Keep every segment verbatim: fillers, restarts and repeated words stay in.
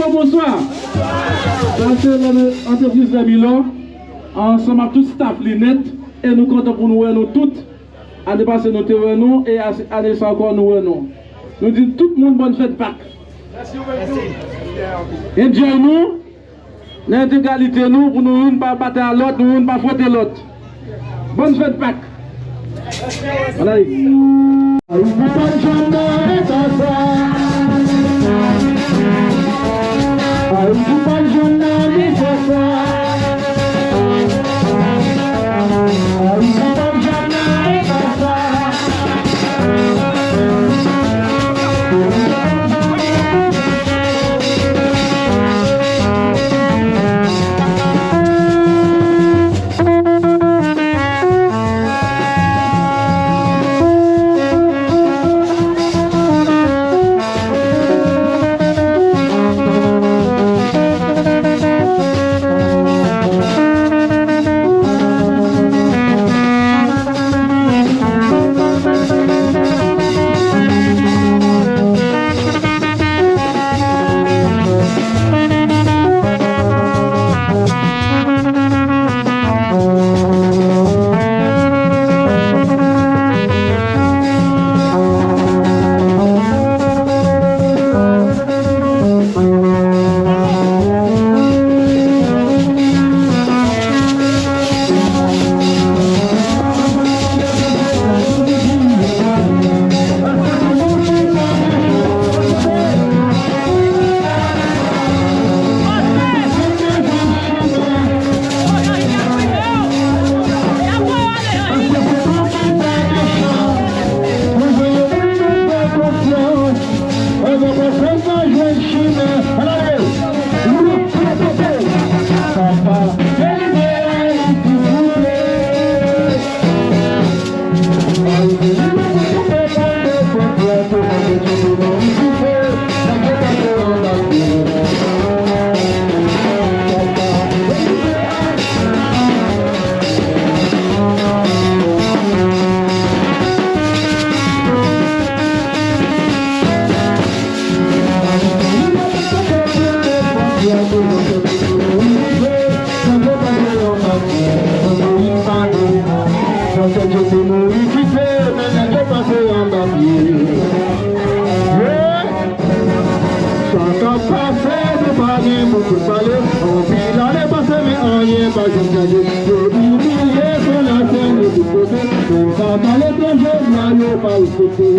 Bonswa. Sa se lè antrepriz Lè Milò, ansanm ak tout staff li nèt, e nou kontan pou nou wè nou tout. Ane pase nou te wè nou, e ase- ane sa ankò nou wè nou. Nou di tout moun bòn fèt Pak. Enjoy nou, nan entegralite nou, pou nou youn pa batay a lòt, nou youn pa fwote lòt. Bòn fèt Pak. Ann ale. Ayiti pa janm nan eta sa. Ayiti pa janm nan eta sa. Ayiti pa janm nan eta sa. Sa k ap pase, nou pa gen moun pou n pale. Anpil ane pase, men anyen pa janm chanje. Yo imilye sou lasèn, yo tout kote. Menm sa k aletranje, blan yo pa respekte.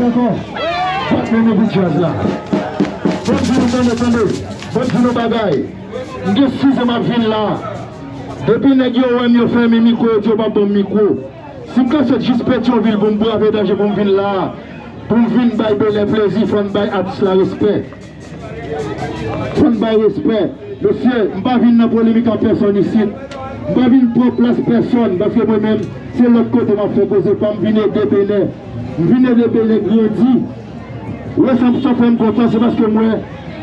Ankò, bat men nou pou djaz la. Ban m di nou, tande, tande. Ban m di nou bagay. M gen sis an m ap vin la. Depi nèg yo wè m, yo fèmen mikwo, yo di yo p ap ban m mikwo. Si m ka sot jis Petyonvil pou m brave danje pou m vin la, pou m vin bay Bèlè plezi, fò n bay atis la respè. Fò n bay respè. Mesye, m pa vin nan polemik ak pèsòn isit. M pa vin pran plas pèsòn, paske mwen menm, se lòt kote m ap fè koze pa m, vin ede Benè. M vin ede Benè grandi. Wè sa m, sa fè m kontan, se paske m wè,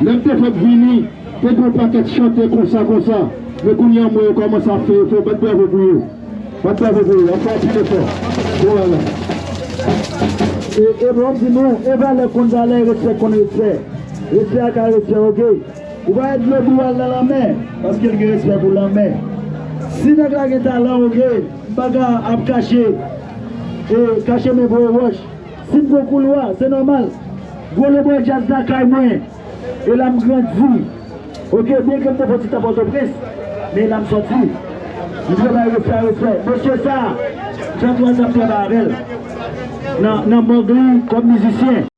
lè m te fèk vini, te gen yon pakèt chante konsa, konsa. Men kounye a, m wè yo kòmanse ap fè efò, bat bravo pou yo. Bat bravo pou yo, y ap fè anpil efò. Bon bagay. E, e bon, m di nou, e valè konn valè, respè konn respè. Respè a ka respè, oke? Ou pa wè dlo dou al nan lanmè, paske l gen respè pou lanmè. Si nèg la gen talan, oke, m pa ka ap kache, e, kache men voye wòch. Si m gon koulwa, se nòmal. Gwo Lebwa djaz lakay mwen. E la m grandi. Oke, byenke m te fon ti tan Pòtoprens, men e la m sòti. M dwe bay respè a respè. Mesye sa, jan twa tan m travay avè l. Nan, nan mòg li kòm mizisyen.